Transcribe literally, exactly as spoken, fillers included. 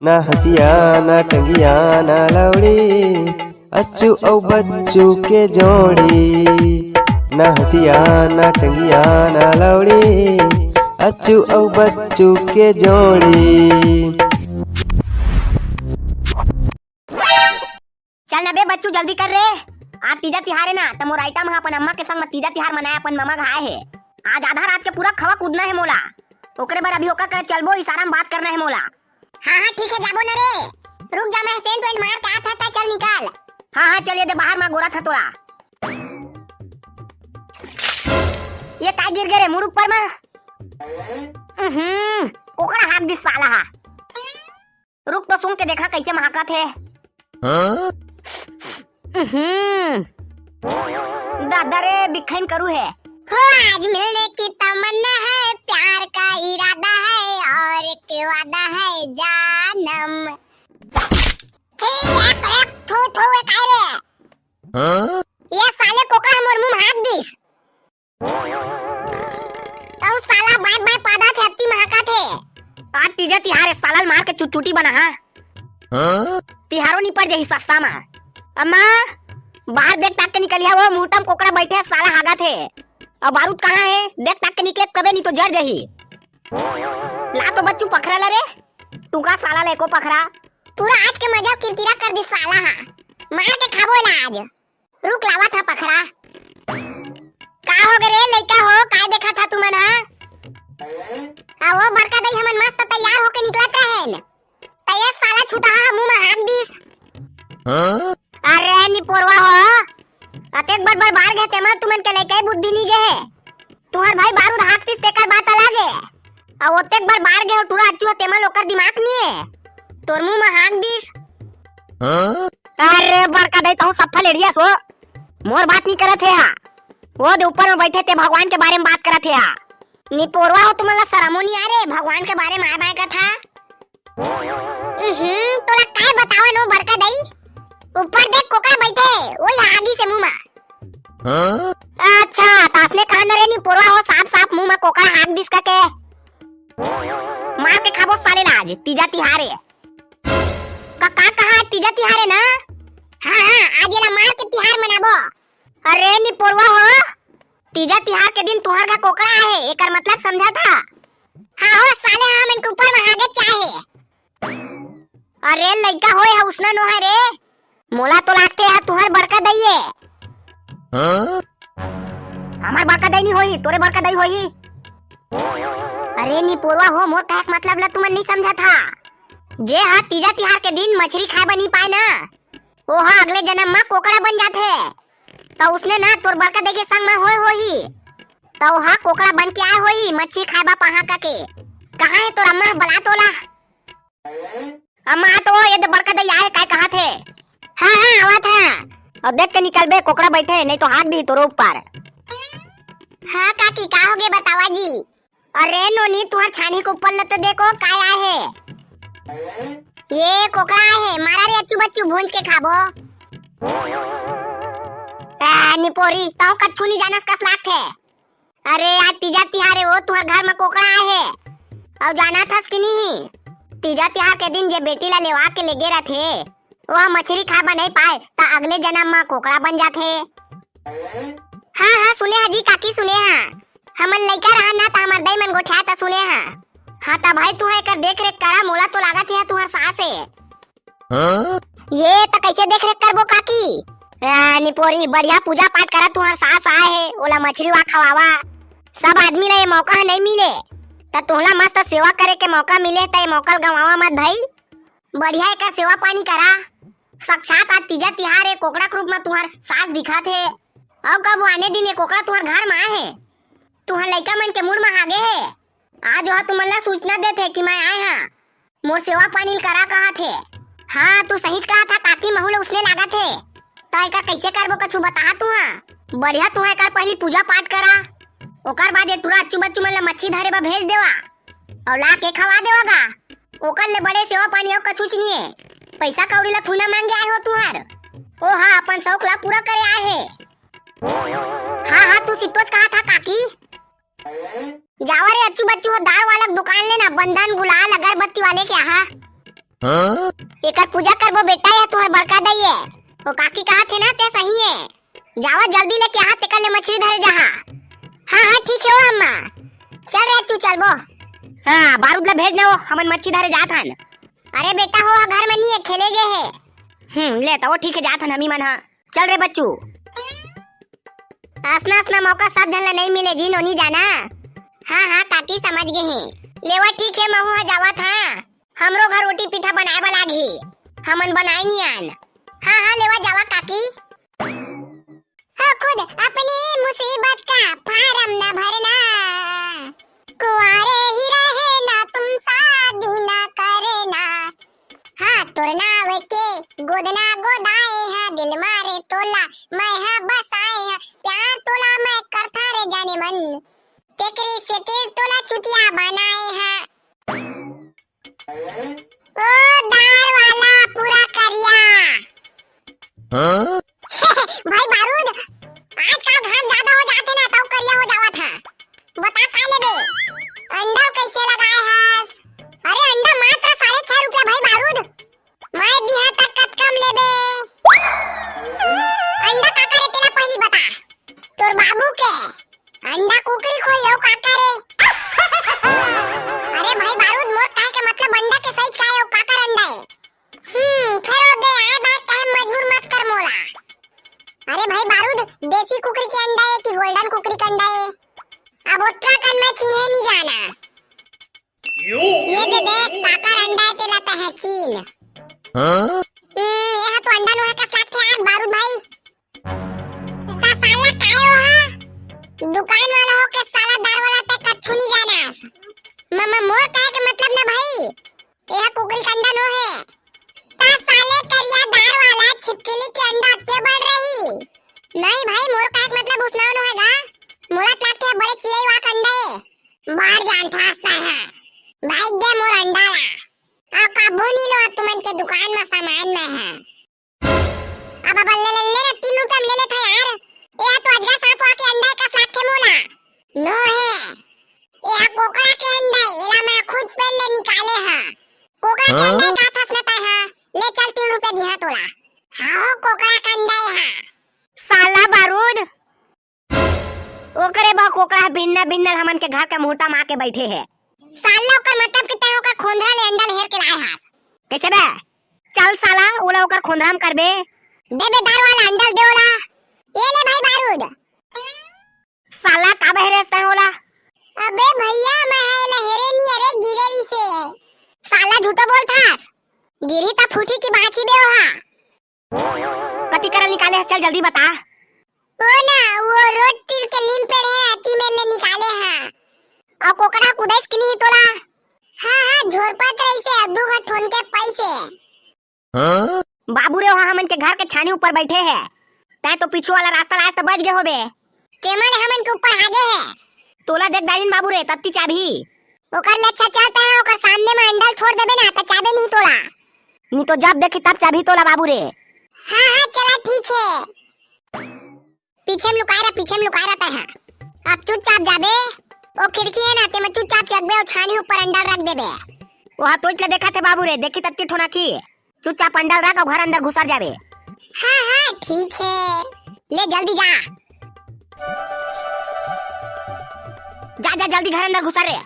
ना हँसिया ना टंगिया ना लौड़ी, अच्छू अउ बच्चू के जोड़ी। ना हँसिया ना टंगिया ना लौड़ी, अच्छू अउ बच्चू के जोड़ी। चल ना बे बच्चू, जल्दी कर रे। आज तीजा तिहार हे ना, त मोर item ह अपन अम्मा के संग म तीजा तिहार मनाए अपन ममा घर आए हे। आज आधा रात के पूरा खवा कूदना हे मोला। ओकरे बर अभी ओकर करा चलबो, इशारा म बात करना हे मोला। हाँ, हाँ, ठीक हे, जाबो न रे। रुक जा, मैं सेंट वेंट मार के आत हँव, तैं चल निकल। हाँ, हाँ, चल, ये दे बाहर म गोरत हँव तोला। ये काय गिर गे रे मुड़ ऊपर म? उहुं, कोकड़ा हाँक दिस साला हा। रुक तो सूंघ के देखा कइसे महकत हे। हाँ? उहुं। दादा रे, बिखैन करू हे। हो, आज मिलने की तमन्ना है, प्यार का इरादा है और एक वादा है जानम। छी, एक, एक, थू, थू, एक आए रे। हाँ? ये साले कोकड़ा मोर मुंह में हाथ दिस। अउ साला बाय बाय पादा थे, अत्ती महका थे। आज तीजा तिहार हे, साला ल मार के चुटचुटी बना, हाँ? हाँ? तिहारो निपट जाही सस्ता मा। अम्मा, बाहर देख ताक के निकलिया, वो मुहटा म कोकड़ा बैठे हे, साला हागा थे। अब बारूद कहाँ हे? देख ताक के निकले तबे, नहीं तो जर जाही। ला तो बच्चू पखरा ला रे, टूका साला ला एको पखरा। पूरा आज के मजा किरकिरा कर दिस साला हा। मार के खाबो ला आज। रुक लावत हा पखरा। का हो गे रे लइका हो, काय देखत हा तुमन हा? आ वो बड़का दई हमन मस्त तैयार होके निकलत रहेन। त ये साला छुतहा हा मुंह में हाथ दिस। हाँ? अरे निपोरवा हो, अतेक बड़ बड़ बार गे तेमा तुमन के लइका बुद्धि नी गे हे। तुहर भाई बारूद हाथ दिस तेकर बात अलग हे। अउ ओतेक बड़ बार गे हो टूरा अच्छू हो तेमा ल ओकर दिमाग नी हे। तोर मुंह में हाथ दिस। हाँ? अरे बड़का दई तहूँ सफा लेड़िया सो। मोर बात नी करत हे हा। वो दे ऊपर में बैठे ते भगवान के बारे में बात करत हे हा। निपोरवा हो तुमन ला सरमो नी आ रे, भगवान के बारे में आय बाय कथा। उहुं, तोला काय बतावन ओ बड़का दई? ऊपर देख कोकड़ा बैठे, ओही आगी से मुंह मा। हाँ? अच्छा, त असने कहा न रे निपोरवा हो साफ साफ मुंह मा कोकड़ा हाथ दिस का के। मार के खाबो साले ला आज, तीजा तिहार हे। का, का कहा आज तीजा तिहार हे ना? हाँ, हाँ, आज एला मार के तिहार मनाबो। अरे निपोरवा हो, तीजा तिहार के दिन तुहर घर कोकड़ा आहे, एकर मतलब समझा था? हाँ हो साले, हाँ मन के ऊपर में हागे चाहे। अरे लइका होए हा उसना नो हे रे, मोला तो लागथे हा तुहर बड़का दई हे। हाँ? हमार बड़का दई नी होही, तोरे बड़का दई होही। अरे निपोरवा हो, मोर कहे के मतलब ला तुमन नी समझा था। जे हा तीजा तिहार के दिन मछरी खाए बर नी पाए ना, ओहा अगले जनम मा कोकड़ा बन जाथे। त उसने ना तोर बड़का दई के संग मा होए होही। त ओहा कोकड़ा बन के आए होही, मछली खाए बा पहाका के। कहाँ हे तोर अम्मा? बला तोला। अम्मा तो ये दे बड़का दई आए, काय कहा थे? हाँ, हाँ, आवत हे। अउ देख के निकलबे, कोकड़ा बैठे, नहीं तो हाथ भी तोरो ऊपर। हाँ काकी, का हो गे बतावा जी? अरे नोनी, तुहर छानी के ऊपर ल तो देखो, काय आए हे? ये कोकड़ा आए हे, मारा रे अच्छू बच्चू भूंज के खाबो। ए, निपोरी, तौ कच्छू नी जानस कस लागथे। अरे आज तीजा तिहार हे, वो तुहर घर म कोकड़ा आए हे। अउ जानत हस कि नहीं? तीजा तिहार के दिन जे बेटी ला लेवा के लेगे रथे, वो मछरी खाए बर नहीं पाए, त अगले जनम म कोकड़ा बन जाथे। हाँ, हाँ, सुने हा जी काकी, सुने हा। हमन लइका रहन ना, त हमर दई मन गोठिया त सुने हा। हाँ, त भाई, तुहा एकर देख रेख करा, मोला तो लागत हे तुहर सास हे। हाँ? ये त कैसे देख रेख करबो काकी? आ, निपोरी, बढ़िया पूजा पाठ करा, तुहर सास आए हे, ओला मछरी वा खवावा। सब आदमी ला ये मौका नहीं मिले, त तोहला मस्त सेवा करे के मौका मिले, त ये मौका ल गंवावा मत भाई। बढ़िया एकर सेवा पानी करा। साक्षात आज तीजा तिहार हे, कोकड़ा के रूप म तुहर सास दिखत हे। अउ कब आने दिन ये कोकड़ा तुहर घर म आए हे, तुहर लइका मन के मुड़ म हागे हे। आज ओहा तुमन ला सूचना देथे कि मैं आए हा, मोर सेवा पानी ल करा कहत हे। हाँ, तू सहीच कहत हा काकी, महू ल उसने लागत हे। त एकर कैसे करबो कछु बताहा तुहा। बढ़िया तुहा एकर पहली पूजा पाठ करा, ओकर बाद ये टूरा अच्छू बच्चू मन ला मच्छी धरे बर भेज देवा। अउ ला के खवा देवा गा। ओकर ले बड़े सेवा पानी अउ कछुच निये। पैसा कौड़ी ला थोड़ी ना मांगे आए हो तुहर। ओ हा, अपन शौक ला पूरा करे आए हे। हाँ, हाँ, तू सितोच कहा था काकी। जावा रे अच्छू बच्चू हो, दार वाला के दुकान ले ना, बंदन, गुलाल, अगरबत्ती वाले के यहाँ। हाँ? एकर पूजा करबो बेटा, ये तुहर बड़का दाई ए। वो काकी कहा थे ना, ते सही है। जावा जल्दी लेके आ, तेकर ले मछली धरे जाहा। हाँ, हाँ, ठीक है वो अम्मा। चल रे, तू चलबो। हाँ, बारूद ला भेज ना वो, हमन मछली धरे जात हन। अरे बेटा, हो घर में नहीं है, खेले गए है। हम्म, ले तो वो ठीक है, जात हन हमी मन हा। चल रे बच्चू। असना असना मौका सब झन ला नहीं मिले जी, नोनी जाना। हाँ, हाँ, काकी समझ गए हैं। लेवा ठीक है, महू हा जावत हाँ। हमरो घर रोटी पीठा बनाए बर लागही, हमन बनाए नी आन। हाँ, हाँ, लेवा जावा काकी। हो खुद अपनी मुसीबत का फार्म न भरना, कुंवारे ही रहना तुम शादी न करना। हाँ, तोर नाव के गोदना गोदाए हा, दिल मारे तोला मैं हा बसाए हा, प्यार तोला मैं करथा रे जाने मन, तेकरे सेती तोला चुतिया बनाए हा। ओ दार वाला पूरा करिया। हाँ? भाई बारूद, आजकल घाम ज्यादा हो जाथे ना, तब करिया हो जावत हे। बता का लेबे? अंडा कैसे लगाए हस? अरे अंडा मात्र साढ़े छह रुपया भाई बारूद। मैं दिहा तक कतका म लेबे? अंडा का करे तेला पहली बता। तोर बाबू के अंडा कुकरी खोई अउ काकर ए? अरे भाई बारूद, मोर कहे के मतलब अंडा के साइज का ए अउ काकर अंडा ए? हम्म, फेर ओ दे आए बात कहे मजबूर मत कर मोला। अरे भाई बारूद, देसी कुकरी के अंडा ए कि गोल्डन कुकरी के अंडा ए? अब उत्तराखंड में चिन्हे नहीं जाना। ये दे देख, काकर अंडा ए तेला तहे चीन। हाँ? हम्म, ये हा तो अंडा लोहा का साथ है आज बारूद भाई। ता साला काय हो हा? दुकान वाला हो के साला दार वाला ते कछु नहीं जाना। मम्मा मोर कहे के मतलब ना भाई, ये हा कुकरी का अंडा नो है। ता साले करिया दार वाला छिपकली के अंडा के बढ़ रही। नहीं भाई, मोर कहे के मतलब उसना नो है गा। मोला तो लगथे बड़े चिड़ई वा के अंडा ए। बाहर जान था सा है। भाई दे मोर अंडा ला। आ काबू नहीं लो तुमन के दुकान में सामान में है। अब, अब ले, ले, ले, ले, तीन रुपया में ले लेथे यार। ये तो अजगर सांप आके अंडा का साथ थे मोला। नो है। ये कोकड़ा के अंडा, एला मैं खुद पेड़ ले निकाले हां। कोकड़ा के हाँ? अंडा का था सुनता है। ले चल, तीन रुपया दिहा तोला। हाँ, कोकड़ा का अंडा है। साला बारूद। ओकरे बा कोकड़ा बिन्ना बिन्ना हमन के घर के मुहटा मार के बैठे हे। साला ओकर मतलब कि तैं ओकर खोंधरा ले अंडा ल हेर के लाए हास। कैसे बे? चल साला, ओला ओकर खोंधरा म करबे। दे बे दार वाला अंडा ल दे ओला। ये ले भाई बारूद। साला का बहरे हस तैं ओला? अबे भैया, मैं हे एला हेरे नी, अरे गिरे से। साला झूठो बोलथास। गिरी त फूटी की बाची बे ओहा। कति करा निकाले हस, चल जल्दी बता। वो ना, वो रोड तीर के नीम पेड़ है, अति में ले निकाले हैं। अउ कोकड़ा कुदैस कि नहीं तोला? हाँ, हाँ, झोरपत रही से, दू घा ठोन के पैसे। हाँ? बाबू रे, वहाँ हमन के घर के छानी ऊपर बैठे है, तैं तो पीछू वाला रास्ता लायस त बच गए होबे। तेमन हमन के ऊपर आगे है। तोला देख दाइन बाबू रे, तत्ती चाबही। ओकर ले अच्छा चल, तैं ओकर सामने में अंडा ल छोड़ देबे ना, त चाबे नहीं तोला। नहीं तो जब देखी तब चाबही तोला बाबू रे। हाँ, हाँ, चला ठीक है। पीछे में लुकाए रह, पीछे में लुकाए रह तैं हा। अब चुपचाप जाबे, ओ खिड़की है ना, तेमा चुपचाप चघबे, ओ छानी ऊपर अंडा ल रख देबे। ओहा तोच ले देखा थे बाबू रे, देखी तत्ती ठोना की। चुपचाप अंडा ल रख अउ घर अंदर घुसर जाबे। हाँ, हाँ, ठीक है। ले जल्दी जा। जा, जा, जल्दी घर अंदर घुसर रे।